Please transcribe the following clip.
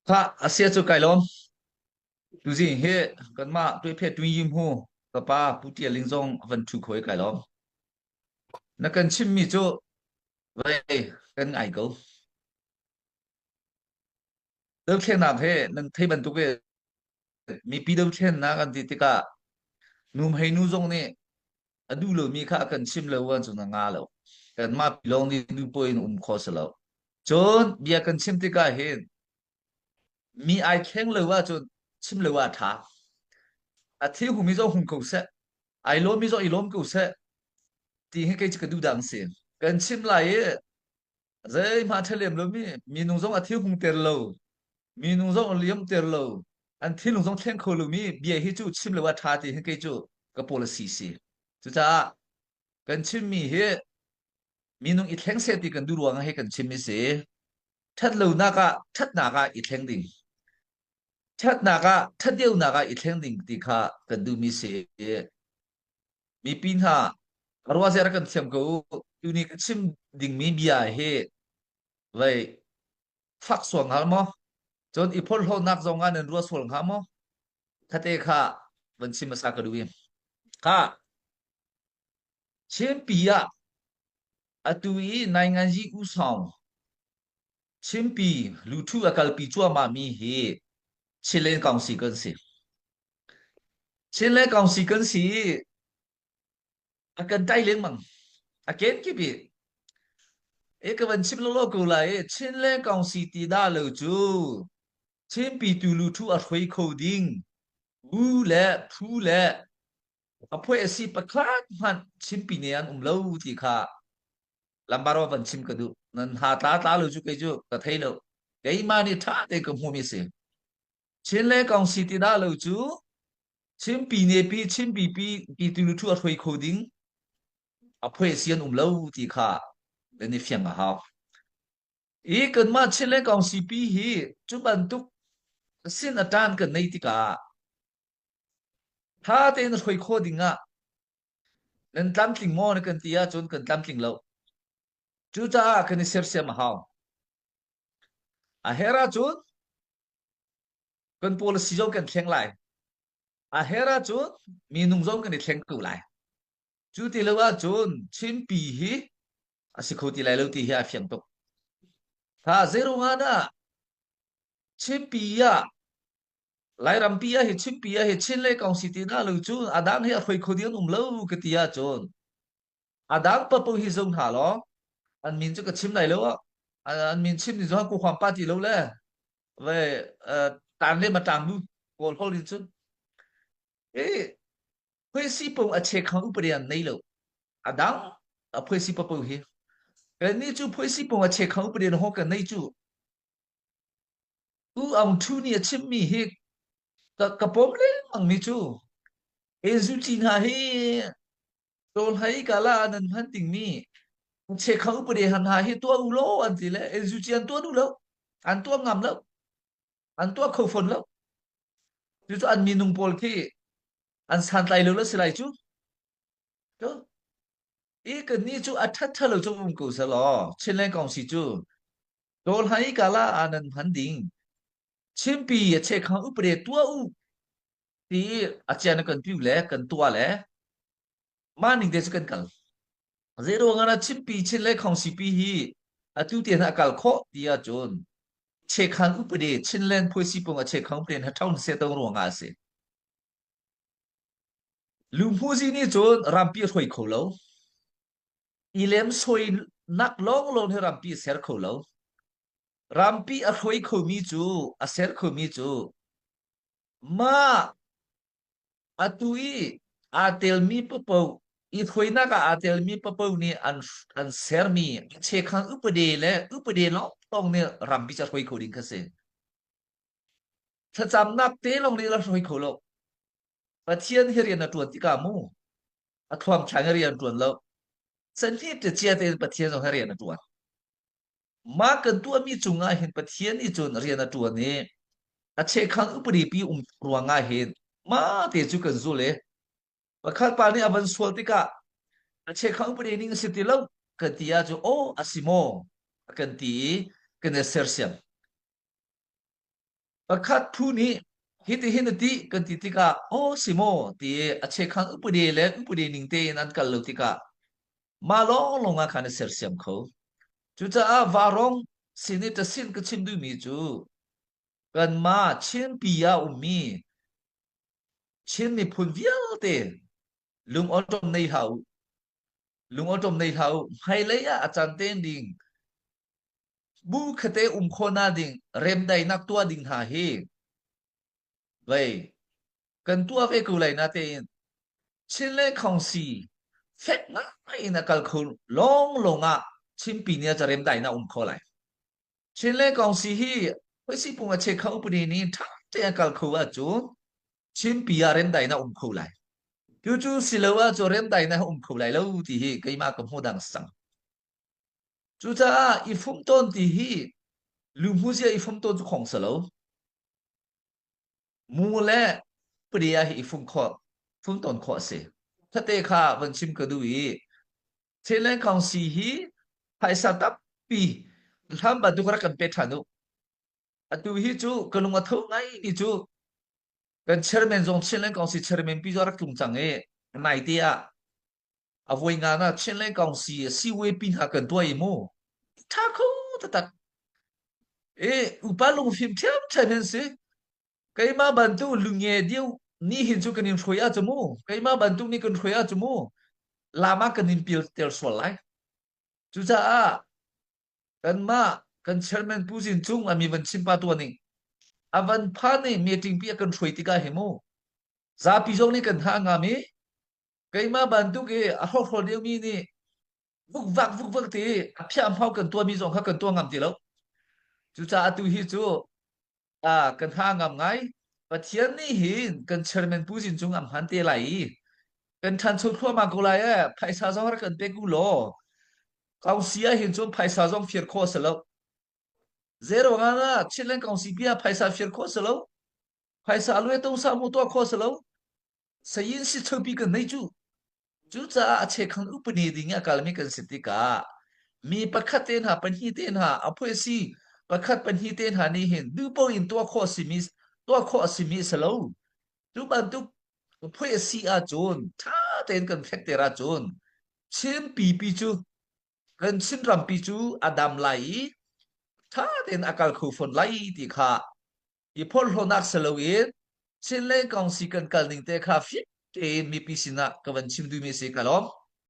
Khah, a sia cu kai lawm. Tuzing hi kanmah tuiphe tuiyim hu ka pa Pu Tial Ling zong a van ṭhu kho i kai lawm. Na kan chimmi cu vei kan ngai ko. Dothlennak he nan thei bantuk i mipi dothlennak an ti tikah nu hei nu zong nih a duh lomi kha a kan chim lo ahcun a nga lo. Kanmah pi lawng nih duh poah in um kho si lo. Cun bia kan chim tikah hin mi ai thleng lo ahcun chim lo ah a ṭha. A thi humi zong hung ko seh, ai lawmmi zong i lawm ko seh ti hi kei cu ka duh dang si. Kan chim lai i zeihmah ṭha lem lomi minung zong a thi hung ter lo, minung zong a liam ter lo, an thinlung zong thleng kho lomi bia hi cu chim lo ah ṭha ti hi kei cu ka policy si. Cucaah kan chimmi hi minung i thleng seh ti kan duh ruangah hi kan chim i si. Ṭhatlonak ah ṭhatnak ah i thleng ding. Ṭhatnak ah ṭhat deuhnak ah i thleng ding ti kha kan duhmi si. Mipi hna ruahzia rak kan thiam ko u. Tuni ka chim dingmi bia hi vei fak sual hnga maw? Cun i phorhlawtnak zong ah nan ruah sual hnga maw? Khate kha van chim hmasa ka duh i. Kha Chinpi ah atu i Nainganzi Usawng Chinpi luthu a kalpi cuahmah mi hi Chilen Council kan si. Chinland Council kan si i a kan tai lengmang. A kenkip i e ka van chim lawlaw ko lai i Chinland Council ti dah lo cu Chinpi tu luthu a hruai kho ding bu le phu le a phuai a si pakhat hmanh Chinpi ne an um lo ti kha lambaro van chim ka duh. Nan ha tla tla lo cu kei cu ka thei lo. Keimah nih ṭha tein ka hmuhmi si. Chin le Kawngsi ti dah lo cu Chinpi nepi Chinpi pi pi tu thu a hruai kho ding a phuai si an um lo ti kha nan i fiang a hau. I kanmah Chin le Kawngsi pi hi cu bantuk sin a ṭan kan nei tikah tha tein hruai kho ding ah nan tlamtling maw na kan ti ahcun kan tlamtling lo. Cucaah kan i sersiam a hau. A her ahcun kan policy zong kan thleng lai. A her ahcun minung zong kan i thleng ko lai. Cu ti lo ahcun Chinpi hi a si kho ti lai lo ti hi a fiang tuk. Tha zeiruangah dah Chinpi ah Lairampi ah hi Chinpi ah hi Chin le Kawngsi ti na lo cu a dang hi a hruai kho ding an um lo ka ti ahcun a dang papo hi zo hna law an min cu ka chim lai lo an min chim ni zong ku huam pa ti lo le ve tan le ma tang nu kawl hol in cun e phui si pung a che khang upadi an nei lo a dang a phui si papo hi kan ni cu phui si pung a che khang upadi ho kan nei cu U Aung Thu nih a chimmi hi ka, ka pom lengmang mi cu Ezu ci hna hi Tawlhei kala nan hman dingmi chekha upade han hna hi tuah u law an ti le zu ci an tuah duh lo an tuah ngam lo an tuah kho fawn lo cucu an minung pawl khi an santlai lo la si lai cu to i kan ni cu a that tha lo cu um ko sa law Chinland Council cu tawlhei kala nan hman ding Chinpi a chekha upade tuah u ti a cian kan piu le kan tua le mah ning te cu kan kal zei ruang ah chimpi chin le khongsi pi hi atu te na kal khawh ti ahcun chekhan upade Chinland phuaisi pung a chekhan upade na ṭhawn se to ruang ah a si Lumhuzi nih cun rampi a hruai kho lo i lem soi nak lawng lawng hi rampi a ser kho lo rampi a hruai khomi cu a ser khomi cu Mah atu i aa telmi paohpaoh i hruainak ah aa telmi paohpaoh nih an an sermi chekhang upadi le upadi lawnglawng nih rampi cu a hruai kho ding kha si. Thlacamnak te lawng nih a hruai kho lo. Pathian hi rian a ṭuan tikah mu a thluangthlang i rian ṭuan lo. Sanhit te cia tein Pathian zong hi rian a ṭuan. Mah kan tuahmi cungah hin Pathian nih cun rian a ṭuan i a chekhan upadi pi um ruangah hin mah te cu kan zul i pakhat pa nih a van sual tikah a chekhan upadi ning a si ti lo kan ti ahcun aw a si maw a kan ti i kan i sersiam. Pakhat phu nih hitihin a ti kan ti tikah aw si maw ti i a chekhan upadi le upadi ning tein an kal lo tikah mah lawnglawng ah khan a sersiam kho. Cucaah varong sin i ṭasin ka chim duhmi cu kanmah Chinpi ah ummi Chin miphun vialte lung awṭawm nei hlah u. Lung awṭawm nei hlah u. Hmailei ah a can ten ding bu khate um khawhnak ding remdaihnak tuah ding hna hi vei kan tuah ve ko lai natein Chin le Khongsi fek ngai in a kal kho lawnglawng ah Chinpi nih a remdaihnak um kho lai. Chin le Kongsi hi Huisi pung a che kho upadi nih ṭha tein a kal kho ahcun Chinpi ah remdaihnak um kho lai. Cucu silo ahcun remdaihnak um kho lai lo ti hi keimah ka hmuh dang sang. Cucaah i fumtawn ti hi luhmuzia i fumtawn cu khong si lo. Mu le pria hi i fum khawh, fumtawn khawh a si. Thate kha van chim ka duh i Thailand Council hi phaisa tampi hlam bantuk rak kan pe ṭhan u. Atu hi cu ka lung a tho ngai mi cu kan chairman zong Chinland Council chairman pi zong rak tlung cang i naite ah A voi nga na Chinland Council siway pi hna kan tuah i mu. Tha kho taktak. E upa lungfim ṭhiamṭhiam hin si. Keimah bantuk lunge diu ni hin cu kan in hruai ah cu mu. Keimah bantuk nih kan hruai ah cu mu. Lama kan in pil tel sual lai. Cucaah kanmah kan chairman Pu Zin Cung ami van chim pa tuan ning a van phan i meeting pi a kan hruai tikah hi mu. Zapi zong nih kan hna ngam i Keimah bantuk i a hrokhrawl liomi nih vukvak vukvak ti a phiahmau kan tuahmi zong kha kan tuah ngam ti lo. Cucaah atu hi cu kan ha ngam ngai. Pathian nih hin kan chairman Pu Zin Cung am hman te lai i kan ṭhancho thluahmah ko lai ee. Phaisa zong rak kan pek u law. Kausi ah hin cun phaisa zong fir khawh a si lo. Zero nga na Chinland Council pi ah phaisa fir khawh a si lo. Phaisa luai to sa mu tuah khawh a si lo. Sayin si chopi kan nei cu. Cucaah a chekhang upani ding i a kalmi kan si tikah mi pakhat te hna pahnih te hna a phui si pakhat pahnih te hna nih hin duhpoh in tuah khawh simi tuah khawh a simi a si lo. Cu bantuk phui a si ahcun ṭha tein kan fekter ahcun Chin pipi cu kan Chin rampi cu a dam lai i ṭha tein a kal kho fawn lai ti kha i phorhlawnak si loin Chinland Council kan kal ning te kha fiang tein mipi sinah ka van chim duhmi si ka lawm.